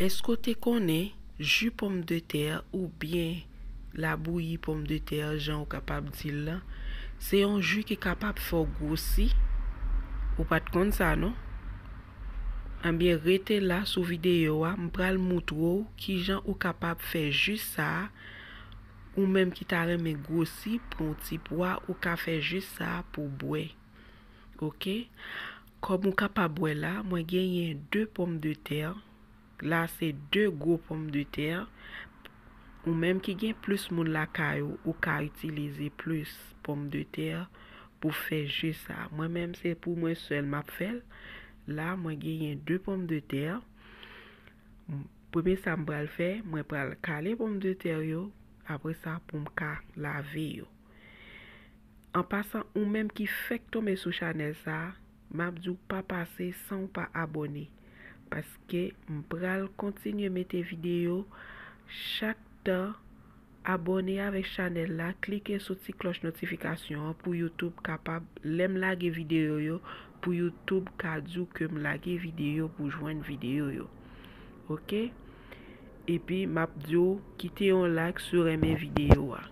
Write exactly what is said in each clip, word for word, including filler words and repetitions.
Èske w te konnen ji pòmdetè oubyen labouyi pòmdetè, jan w kapab di l lan, se yon ji ki kapab fè w gwosi? Ou pa t konn sa, non? Anbyen, rete la sou videyo a, m pral moutre w kijan ou kapab fè ji sa a, ou menm ki ta renmen gwosi, pran yon ti pwa, ou ka fè ji sa a pou bwè. Oke? Kòm ou kapab wè la, mwen genyen de pòmdetè. La, se de gwo pòmdetè. Ou menm ki gen plis moun lakay ou, ou ka itilize plis pòmdetè pou fè ji sa. Mwen menm, se pou mwen sèl m ap fè l. La, mwen genyen de pòmdetè. M, premye sa m pral fè, mwen pral kale pòmdetè yo. Apre sa, pou m ka lave yo. An pasan, ou menm ki fèk tonbe sou chanèl sa a, m ap di w pa pase san w pa abòne, paske m pral kontinye mete videyo chak tan. Abòne avèk chanèl la, klike sou ti klòch notifikasyon an pou YouTube kapab, lè m lage videyo yo, pou YouTube ka di w ke m lage videyo pou jwenn videyo yo. Oke? Epi, m ap di w kite yon like si w renmen videyo a.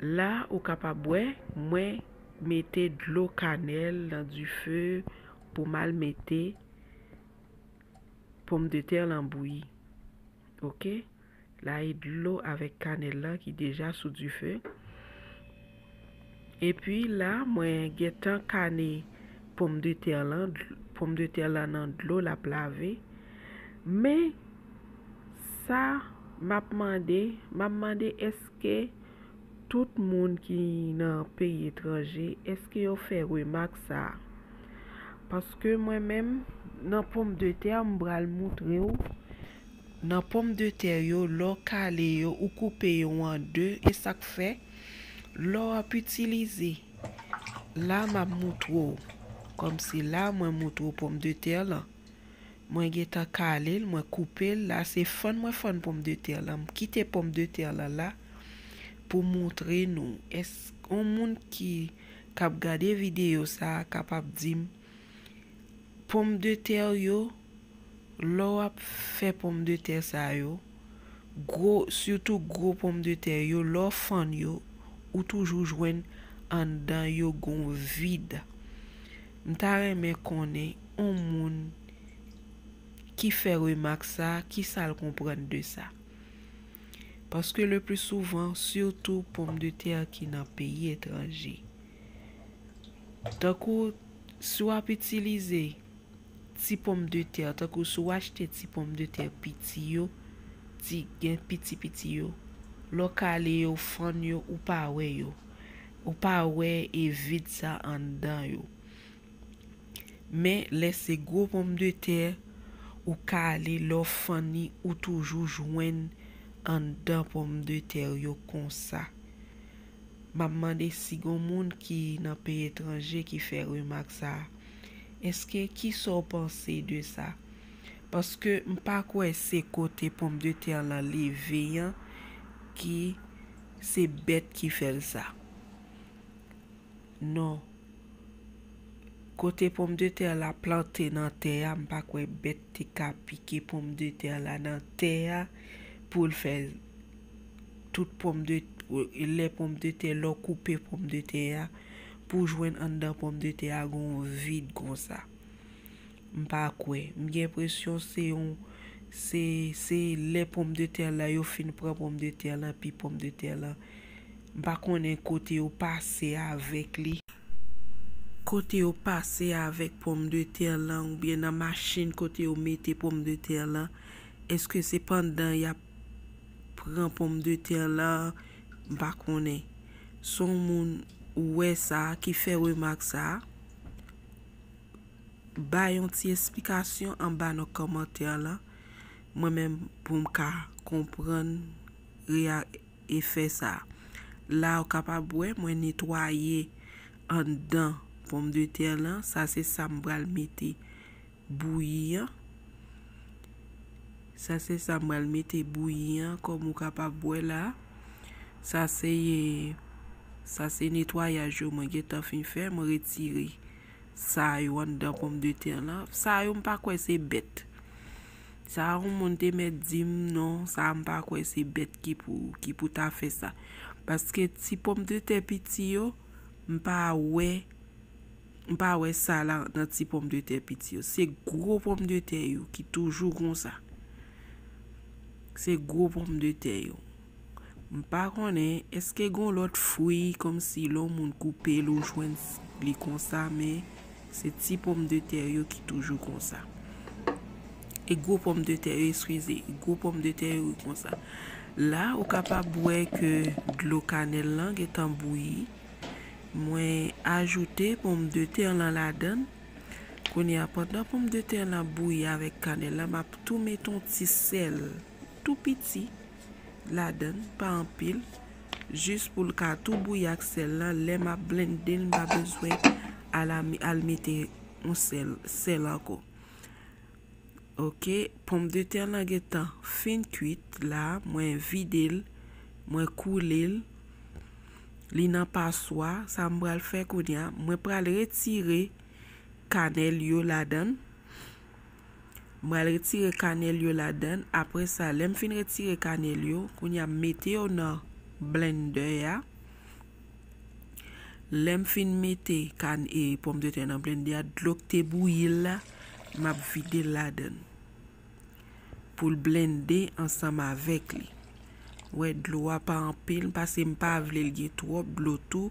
La, ou kapab wè, mwen mete dlo kanèl nan dife pou m al mete pòmdetè lan bouyi. Oke? La e dlo avèk kanèl lan ki deja sou dife. Epi la, mwen gentan kane pòmdetè lan, dl-, pòmdetè lan nan dlo l ap lave. Men, sa m ap mande, m ap mande èske tout moun ki nan peyi etranje, èske yo fè remak sa a? Paske mwen menm, nan pòmdetè, m pral moutre w, nan pòmdetè yo, lè w kale yo, ou koupe yo an de, e sa k fè, lè w ap itilize, la m ap moutre w, kòmsi la mwen moutre w pòmdetè lan. Mwen gentan kale l, mwen koupe l, la se fann mwen fann pòmdetè lan. M kite pòmdetè lan la pou moutre nou. Èske yon moun ki, k ap gade videyo sa a kapab di m, pòmdetè yo, lè w ap fè pòmdetè sa yo, gwo, sitou gwo pòmdetè yo, lè w fann yo, ou toujou jwenn anndan yo gon vid. M ta renmen konnen yon moun ki fè remak sa, kisa l konprann de sa. Paske le pli souvan, sitou pòmdetè ki nan peyi etranje. Tankou si w ap itilize ti pòmdetè, tankou si w achte ti pòmdetè piti yo, ti, gen piti piti yo, lè w kale yo, w fann yo, ou pa wè yo. Ou pa wè e vid sa anndan yo. Men lè se gwo pòmdetè, ou kale, lè w fann li, ou toujou jwenn anndan pòmdetè yo konsa. M ap mande si gon moun ki nan peyi etranje ki fè remak sa a. Èske, kisa w panse de sa? Paske m pa kwè se kote pòmdetè lan leve an ki se bèt ki fè l sa. Non. Kote pòmdetè la plante nan tè a, m pa kwè bèt te ka pike pòmdetè la nan tè a pou l fè tout pòmde-, lè pòmdetè, lè w koupe pòmdetè a, pou jwenn anndan pòmdetè a gon vid konsa. M pa kwè. M gen enpresyon se yon, se, se lè pòmdetè la, yo fin pran pòmdetè lan, pi pòmdetè lan, m pa konnen kote yo pase avèk li. Kote yo pase avèk pòmdetè lan, oubyen nan machin kote yo mete pòmdetè lan, èske se pandan y ap pran pòmdetè lan? M pa konnen. Si yon moun ou wè sa, ki fè remak sa, bay yon ti esplikasyon anba nan kòmantè lan. Mwen menm, pou m ka konprann reya-, efè sa. La, ou kapab wè, mwen netwaye anndan pòmdetè lan. Sa se sa m pral mete bouyi an. Sa se sa m pral mete bouyi an, kòm ou kapab wè la. Sa se, sa se netwayaj yo mwen gentan fin fè, mwen retire sa yo anndan pòmdetè lan. Sa yo m pa kwè se bèt. Sa yon moun te mèt di m non, sa m pa kwè se bèt ki pou, ki pou ta fè sa. Paske ti pòmdetè piti yo, m pa wè, m pa wè sa la nan ti pòmdetè piti yo. Se gwo pòmdetè yo ki toujou konsa. Se gwo pòmdetè yo. M pa konnen, èske gon lòt fwi kòmsi lè yon moun koupe l ou jwenn li konsa, men se ti pòmdetè yo ki toujou konsa. E gwo pòmdetè yo, eskize, gwo pòmdetè yo konsa. La, ou kapab wè ke dlo kanèl lan gentan bouyi. Mwen ajoute pòmdetè lan ladann. Kounye a, pandan pòmdetè lan bouyi avèk kanèl la, m ap tou mete yon ti sèl tou piti ladann, pa anpil, jis pou l ka tou bouyi ak sèl lan. Lè m ap blende l, m pa bezwen al, al mete yon sèl, sèl ankò. Ok, pòmdetè lan gentan fin kuit la, mwen vide l, mwen koule l, li nan paswa. Sa m pral fè kounye a, mwen pral retire kanèl yo ladann. Mwen al retire kanèl yo ladann. Apre sa, lè m fin retire kanèl yo, kounye a m mete yo nan blendè a. Lè m fin mete kan-, e, pòmdetè nan blendè a, dlo k te bouyi l la, m ap vide l ladann pou l blende ansanm avèk li. Wè, dlo a pa anpil, paske m pa vle l gen twòp dlo tou,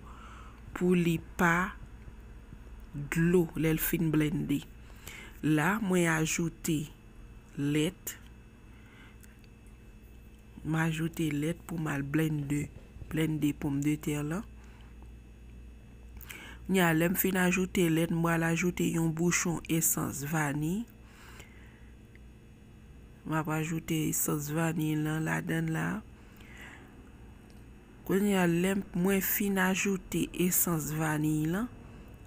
pou li pa dlo lè l fin blende. La, mwen ajoute lèt. M ajoute lèt pou m al blende, blende pòmdetè lan. Kounye a, lè m fin ajoute lèt, m pral ajoute yon bouchon esans vaniy. M ap ajoute esans vaniy lan ladann la. Kounye a, lè mwen fin ajoute esans vaniy lan,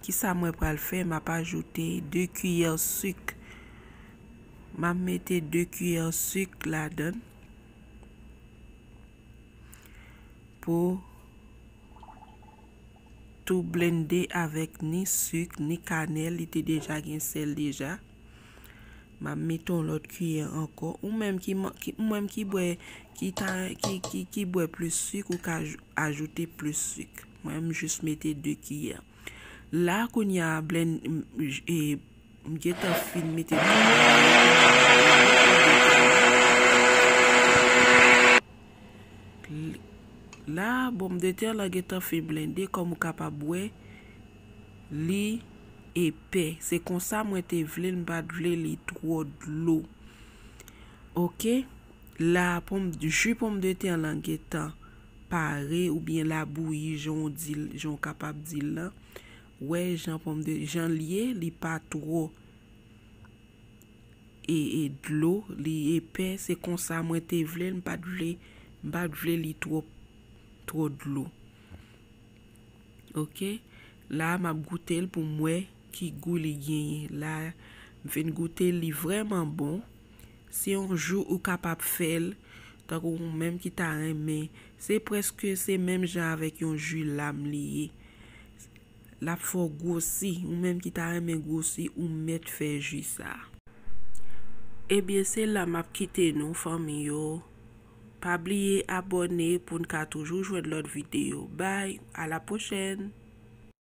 kisa mwen pral fè? M ap ajoute de kiyè sik. M ap mete de kiyè sik ladann pou tou blende avèk ni sik, ni kanèl, li te deja gen sèl deja. M ap mete yon lòt kiyè ankò. Ou menm ki, ki, ou menm ki bwè, ki ta, ki, ki, ki bwè plis sik, ou ka aj-, ajoute plis sik. Mwen, m jis mete de kiyè. La, kounye a, blen-, m, j-, e, m gentan fin mete. La, pòmdetè lan gentan fin blende, kòm ou kapab wè, li epè. Se konsa mwen te vle l, m pa t vle li twò dlo. Ok? La, pòm, ji pòmdetè lan gentan pare oubyen l a bouyi, jan w di l, jan w kapab di l lan. Wè, jan pòmde-, jan l ye, li pa twò e, e dlo, li epè, se konsa mwen te vle l, m pa t vle, m pa t vle li twò, twò dlo. Ok, la m ap goute l pou m wè ki gou li genyen. La, m fin goute l, li vrèman bon. Se yon jou ou kapab fè l, tankou ou menm ki ta renmen. Se prèske se menm jan avèk yon ji lam li ye. L ap fè w gwosi, ou menm ki ta renmen gwosi, ou mèt fè ji sa. Ebyen, se la m ap kite nou, fanmi yo. Pa bliye abòne pou n ka toujou jwenn lòt videyo. Bye, à la prochaine!